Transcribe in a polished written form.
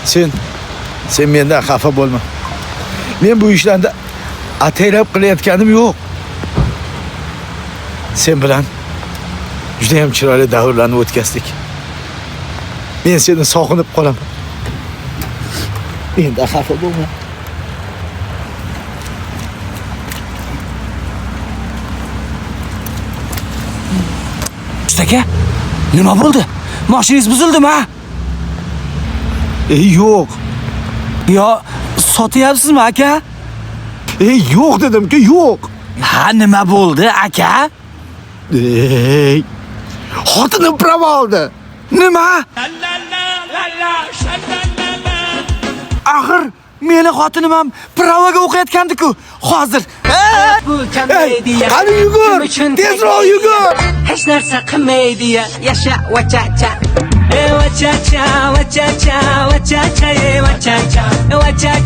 Sen mendan xafa bo'lma. Men bu ishlarni ataylab qilayotganim yo'q. Sen bilan juda ham chiroyli davrlarni o'tkazdik. Men seni sog'inib qolaman. Mendan xafa bo'lma. Usta aka, nima bo'ldi? Mashinangiz buzildimi? Ha? Ey yo'q. Yo, sotyapsizmi aka? Ey yo'q dedim-ki, yo'q. Ha, nima bo'ldi aka? Ey. Xotinim prava oldi. Nima? Axir meni xotinim ham pravaga o'qiyotgandi-ku. Hozir. Ey, qani yugur? Tezroq yugur. Hech narsa qilmaydi yasha va cha cha e va cha cha va cha cha va cha cha e va cha cha va cha.